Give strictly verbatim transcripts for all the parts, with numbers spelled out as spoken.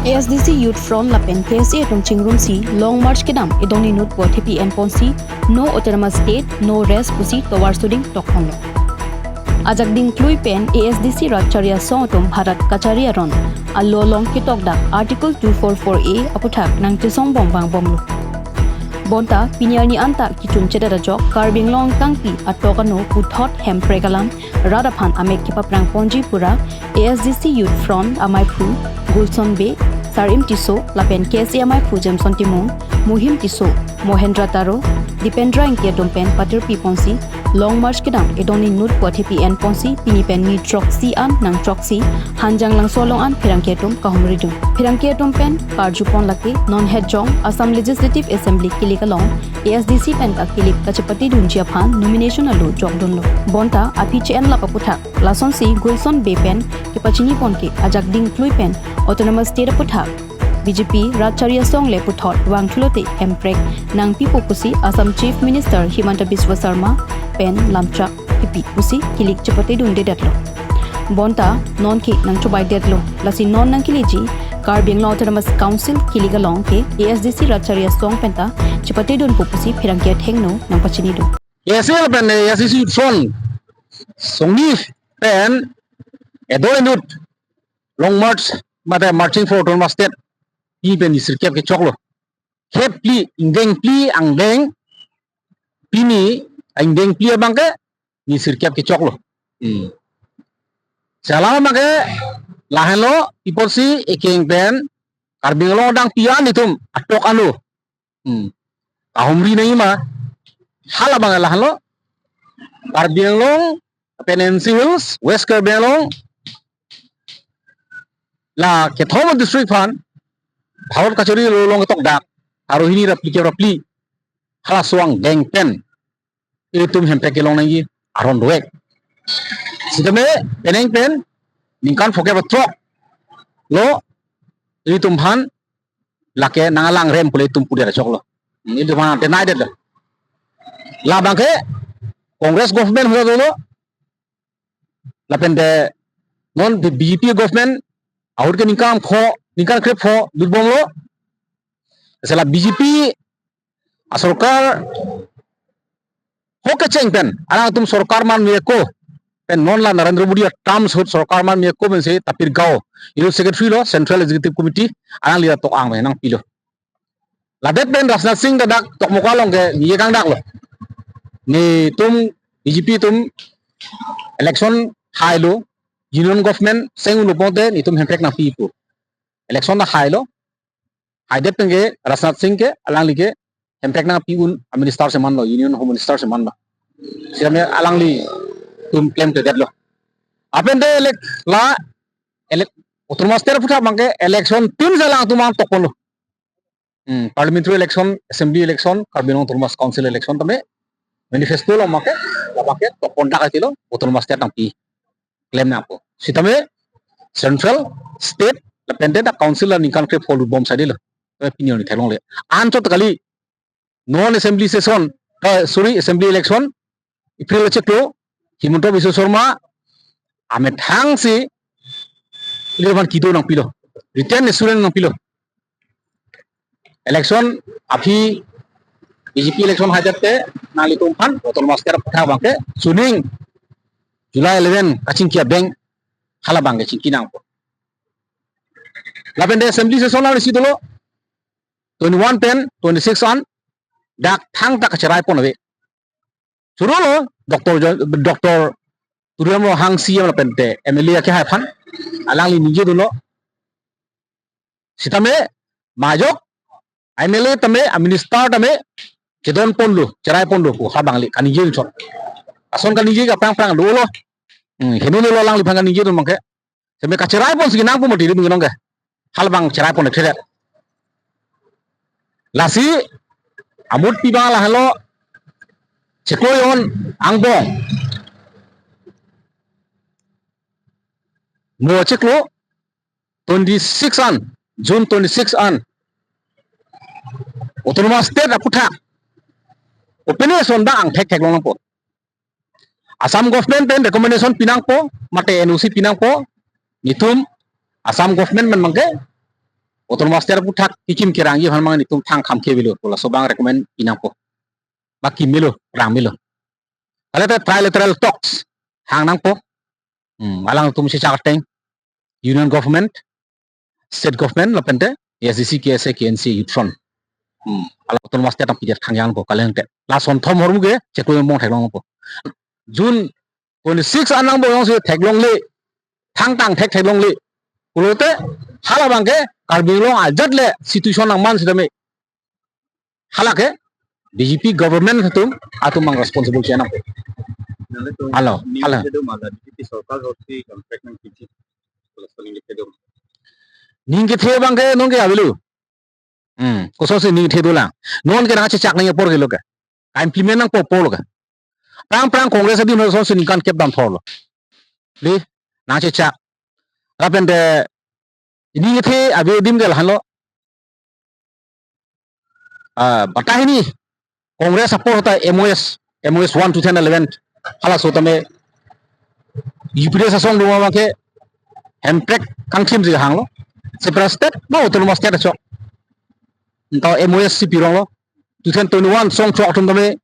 A S D C Youth Front lapen K S A atum chingrumsi Long March kedam idon inut pu athepi enponsi No Autonomous State, No Rest pusi tovar suding tokponlo. Ajak dingklui pen A S D C rat chari asong atum Bharat kachari aron alo along ketokdak Article two four four A aputhak nangchesongbom vangbomlo. Bonta pini arni anta kechun chedet ajok Karbi Anglong angtangpi atok ano puthot hemprek alam rat aphan amek kepaphrangponji pura A S D C Youth Front amaiphu Gulson Bey, Sarim Tisso lapen K S A amaiphu Jameson Timung, Muhim Tisso, Mohendra Taro, Dipendra Ingti atum pen patirpiponsi Long March kedam idon inut pu athepi enponsi pini pen ni throksi an nang throksi Hanjanglangso along an pherangke atum kahumridun. Pherangke atum pen karjupon lake non hetjong Assam Legislative Assembly kilik along A S D C pen kakilik kachepatedunji aphan nomination alo jokdunlo. Bonta aphi che-en lap aputhak lasonsi Gulson Bey pen kepachinipon ke ajak dingklui pen Autonomous State aputhak B J P rat chari asong le puthot vangthulote hemprek nangpipo pusi Assam Chief Minister Himanta Biswa Sarma pen lamchak kipi pusi kilik chepatedundedetlo. Bonta non ke nangchobaidetlo. Lasi non nangkeleji Karbi Anglong Autonomous Council kilik along ke A S D C rat chari asong penta chepatedunpo pusi pherangke athengno nangpachinidun. A S A pen A S D C Youth Front songni pen idon inut Long March mate Marching for Autonomous State pi pen ni sirkep kechoklo. Khep phli, ingdeng phli angdeng pini ingdeng phli abang ke ni sirkep kechoklo. Hmm. Chala abang ke lahenlo, iporsi ekeng pen Karbi Anglong adang pi an itum atok ano. Hmm. Kahumri nangji ma hala abang lahenlo. Karbi Anglong pen N C Hills, West Karbi Anglong, la kethom district aphan Bharat kachari alo along ketokdak pharo hini ra phlikep ra phli hala asong angdeng pen itum hemprek kelong nangji aron dovek. Sitame penang pen ningkan phokep ra throk lo itum aphan lake nanglangrem pule itum pudet choklo. Itum aphan denaidetlo. Labang ke Congress government ahut dolo, lapen te non B J P government ahut ke ningkan pho, ningkan krepho dutbomlo. Sela B J P asorkar ho kecheng pen alangtum sorkar manme ako pen non la Narendra Modi a terms ahut sorkar manme ako pensi Tapir Gao, Youth Secretary lo, Central Executive Committee, alangli atok ang nangpilo. Ladet pen Rajnath Singh ta dak Dokmoka along ke ningje kangdaklo. Netum B J P atum election hailo, union government seng unlo pulote netum hemprek nangpi pu. Election ta hailo. Haidet pen ke Rajnath Singh ke alangli ke hemprek nangpi un a minister si manlo, Union Home Minister si manlo. Sitame alanglitum klemkledetlo. Lapen te elek la elek Autonomous State aputhak abang ke election tin si alangtum ang tokponlo. Hmm, parliamentary election, assembly election, Karbi Anglong Autonomous Council election tame manifesto along abang ke, labang ke tokpondak aitilo, Autonomous State nangpi klem nangpo. Sitame central, state, lapen te dak council la ningkan krepho dutbom saidelo. Tame pini arni theklongle. Anchot kali non assembly session, eh, sorry, assembly election, April achiklo, Himanta Biswa Sarma amethang si ilir aphan kedo nangpilo. Written assurance nangpilo. Election aphi B J P election haidet te nanglitum aphan Autonomous State aputhak abang ke suning July eleven kachingki abeng hala abang ke chingki nangpo. Lapen te assembly session la isi dolo twenty-one pen twenty-six an dak thangta kacheraipon ave. Churolo Doctor Jo-, Doctor Tuliram Ronghang C E M lapen te M L A akehai aphan alangli ningjedunlo. Sitame majok M L A tame, a minister tame chedonponlo, cheraiponlo pu ha abang le kaningje chot. Ason kaningje ke aphrang aphrang dolo. Hmm, heno dolo alangliphan kaningjedun abang ke. Seme kacheraipon si nangpo mati ri binong ke. Hala abang cheraipon thredet. Lasi amutpi abang lahenlo chiklo jon angbong. Mo chiklo twenty-six an, June twenty-six an Autonomous State aputhak open election abang angthek theklong nangpo. Assam government pen recommendation pi nangpo, mate N O C pi nangpo, netum Assam government pen abang ke Autonomous state aphuthak kekim kerangji aphan mang nelitum thang kham ke avelo pu laso abang recommend-i nangpo. Ba kim melo, rang melo. Kalite trilateral talks hang nangpo. Hmm, alangtum si chak ateng, union government, state government lapente A S D C, K S A, K N C, Youth Front. Hmm, alang autonomous state nangpidet khang jangpo kalite. Lason thom ahormu ke cheklo mong theklongpo. June twenty-six anang bo jongsi theklongle, thangta angthek theklongle pulote hala abangke Karbi Anglong ajat le situation nangman sitame hala ke B J P government atum, atum mang responsible chena. Nangtum Halo, ningje halo. Thedun ma la B J P sorkar ahut si contract nangkiji. Laso ningje thedun. Ning kethe abangke non ke avelo. Hmm, kosonsi ning kethe dolang. Non ke nangchechak nangji apor kelo ke. Ka-implement nangpo apor lo ke. Prang prang Congress adim lo kosonsi ningkan kep dam thorlo. Di, nangchechak. Lapente ning kethe ave adim ke lahenlo. Ah, bata hini Congress apor ta M O S, M O S one two thousand eleven, halaso tame U P D sasong doma abangke Hemprek kangthim si hanglo. Separate state, ba autonomous state achok. Anta M O S si pironglo. Two thousand twenty-one songchok atum tame,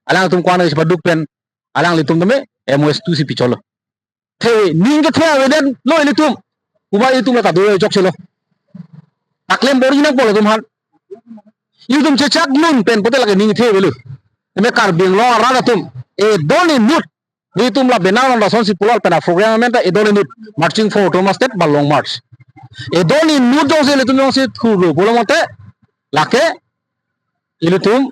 alangtum kwana si paduk pen, alanglitum tame M O S two si picholo. The, ning kethe avedet lo ilitum. Kuba ilitum la ta do chokchelo. Taklem bor-i nangpo latum aphan. Ilitum chechak lun pen pote lake ning kethe avelo. Tame Karbi Anglong arat atum, edon inut, nelitum la bena along lasonsi pulo lapen a-program amen ta edon inut, Marching for Autonomous State ba Long March. Edon inut jongsi ilitum jongsi thurlo pulo mate, lake ilitum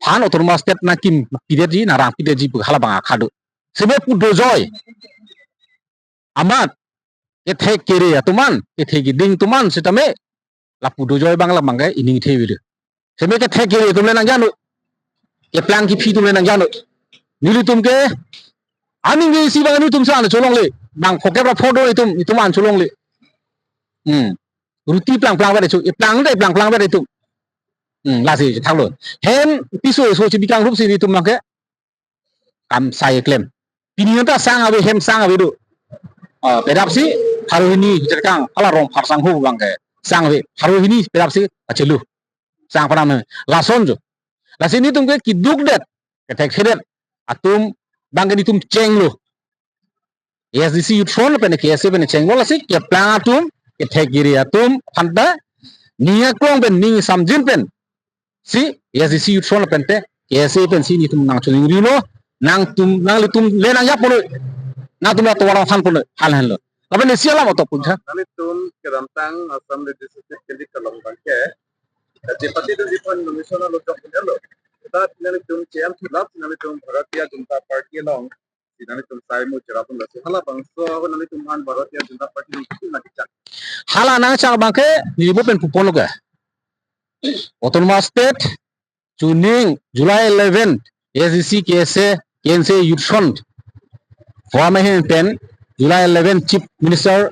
aphan autonomous state nangkim pidetji, nangrang pidetji pu hala abang akha do. Seme pu dojoi. Amat kethe kere atum an, kethe keding atum an sitame lapu dojoi abang la abangke ining kethe avelo. Seme kethe kere atum le nangjanoi. Keplang kephi atum le nangjanoi. Nelitum ke aning ke isi abang nelitum sa an cholongle. Bang phokep ra phodo itum, itum an cholongle. Hmm. Ruti plang plang vet itum, eplang dei plang plang vet itum. Hmm, lasi thanglo. Hem piso so chibi kangrup si itum abangke kam sai klem. Pini ta sang ave, hem sang ave do. Ah, pedap si pharo hini Jirkang, hala Rongphar sangho abangke sang ave, pharo hini pedap si achelu. Sang panam lason jo. Lasi nelitum ke keduk det, kethek thedet atum abangke nelitum chenglo. A S D C Youth Front pen, K S A pen chenglo, lasi keplang atum, kethe kere atum aphan ta ning aklong pen, ning samjin pen si A S D C Youth Front lapente K S A pensi nelitum nangchoningrilo, nangtum, nanglitum le nangjap ponoi, nangtum la tovar than ponoi, hal henlo. Lapen isi alam atop puja. Nanglitum kedamtang Assam Legislative Candidate along abangke, K J P T atum aphan nomination alo jok punya lo. Kita nanglitum C M thulap, nanglitum Bharatiya Janata Party along si nanglitum sai mu cherap pun lasi hala bangso nanglitum aphan Bharatiya Janata Party along kitu nangkechak. Hala nangchak abangke nelitum pen puponlo ke. Autonomous State chuning July eleven, A S D C, K S A, K N C A Youth Front form ahin pen July eleven Chief Minister,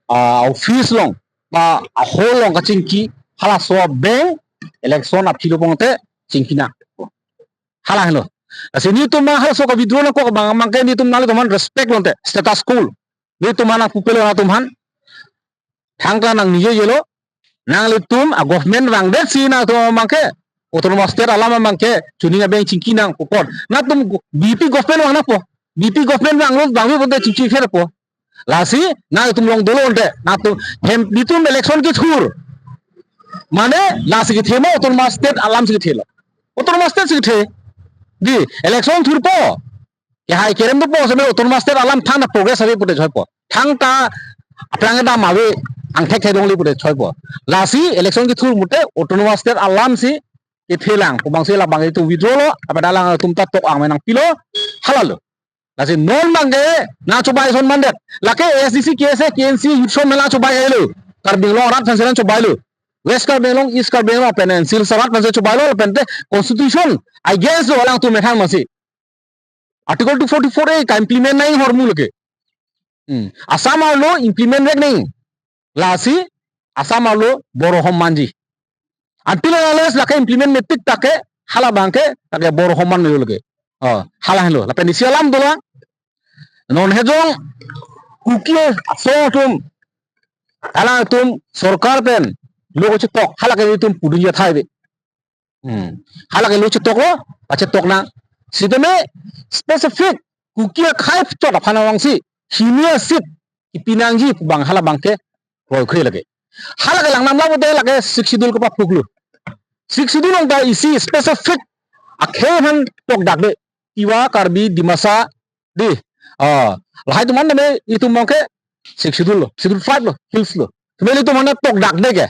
ah, office along ba a-hall along kachingki, halaso abang election aphi lo pute chingki nang. Hala henlo. Lasi nelitum ma halaso ka-withdraw nangkok abang abangke nelitum nanglitum aphan respect lote, status quo. Nelitum aphan nangpupelo nangtum aphan. Thangta nangnijejelo. Nanglitum a-government vangdet si nangtum abangke autonomous state alam abangke chuning abang chingki nang pupon. Nangtum B J P government vang nangpo. B J P government vanglo, vangve pute chingki pherpo. Lasi nangtum along dolo ante, nangtum hem nelitum election kethur. Mane lasi kethe ma autonomous state alam si kethelo. Autonomous state si kethe. Di election thurpo, kehai kerem dopo, seme autonomous state alam thangta progress ave pute choipo. Thangta aplang kedam ave, angthek thedongle pute choipo. Lasi election kethur mute autonomous state alam si kethelang pu abangsi labang itum withdraw lo, apot alangtum ta tok ang menang pilo, halalo. Lasi non abangke nangchobai ason mandet. Lake A S D C, K S A, K N C A Youth Front mela chobai lo. Karbi Anglong arat aphansi nangchobailo. West Karbi Anglong, East Karbi Anglong pen Silchar arat aphansi chobailo, lapente constitution against lo alangtum methang masi. Article two forty-four A ka-implement nang ahormu lake. Hmm. Assam arlo implement vek nang. Lasi Assam arlo Boro ahom manji. Until unless lake implement me-tik tangte hala abangke lake Boro ahom man me lake. Oh, hala henlo. Lapen isi alam dolang. Non hejong Kuki asong atum Alangtum sorkar pen lo kachetok, hala ke itum pudun ya thai be. Hmm. Hala ke lo chetoklo, pachetok nang. Sitame specific Kuki akhei chot aphan abang si hini a-seat kipi nangji pu abang hala abang ke kroikre lake. Hala ke langnam lapu te lake Sixth Schedule kepaphuklo. Sixth Schedule along ta isi specific akhei aphan tokdak de. Tiwa, Karbi, Dimasa, di. Ah, lahai atum an tame itum abang ke Sixth Schedule lo, Schedule Five lo, Hills lo. Tame itum aphan tokdak de ke.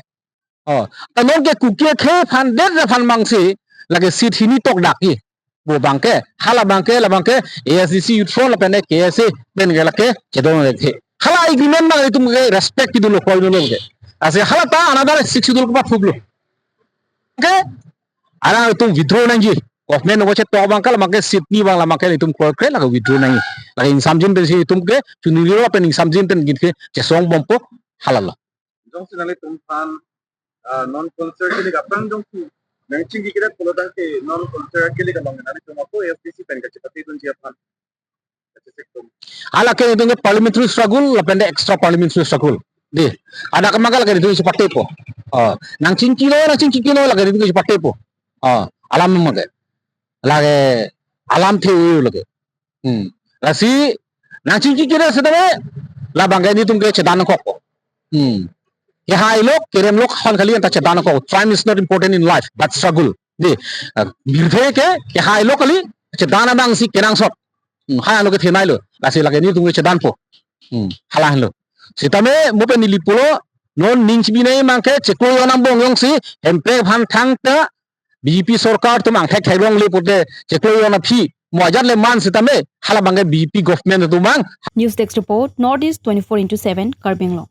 Oh, ta non ke Kuki akhei aphan det aphan abang si lake seat hini tokdak ji. Pu abang ke, hala abang ke, la abang ke, A S D C Youth Front lapen ke K S A pen ke lake chedon lake. Hala agreement abang itum ke respect kedo lo, kroi dolo ke. Lasi hala ta another Sixth Schedule kepaphuklo. Ke, alangtum withdraw nangji. Government along chetok abang ke, la abang ke seat ni abang, la abang ke itum kroikre lake withdraw nangji. Lake ingsamjin pen si itum ke, chunili lapen ingsamjin pen gin ke chesong bompo, hala lo. Jongsi nanglitum aphan, ah, non concert kelik aphrang jongsi nangchingki kira pulo tangte non concert kelik along nanglitum ako A S D C pen kachepate dunji aphan kachesik tum. Hala ke itum ke parliamentary struggle lapen de extra parliamentary struggle. Di, ada kemakal ke itum chepatepo. Oh, nangchingkilo, nangchingkilo lake itum chepatepo. Oh, alam mage. Lake alamthe u lake. Hmm. Lasi nangchingki kira sitame la abang ke nelitum ke chedan nangkokpo. Hmm. Kehai lo, kerem lo, hon kali anta chedan nangkok. Time is not important in life, but struggle. Di, ah, birthe ke, kehai lo kali, chedan abang si kenangsot. Hmm. Hai lo ke thenai lo, lasi lake nelitum ke chedanpo. Hmm. Hala lo. Sitame mo pen neli pulo, non ning chibi nai abang ke, cheklo jon angbong jongsi, Hemprek aphan thangta, B J P sorkar atum angthek theklongle pute cheklo jon aphi mo ajat le man sitame hala abang ke B J P government atum abang. News Desk Report, North East twenty-four into seven, Karbi Anglong.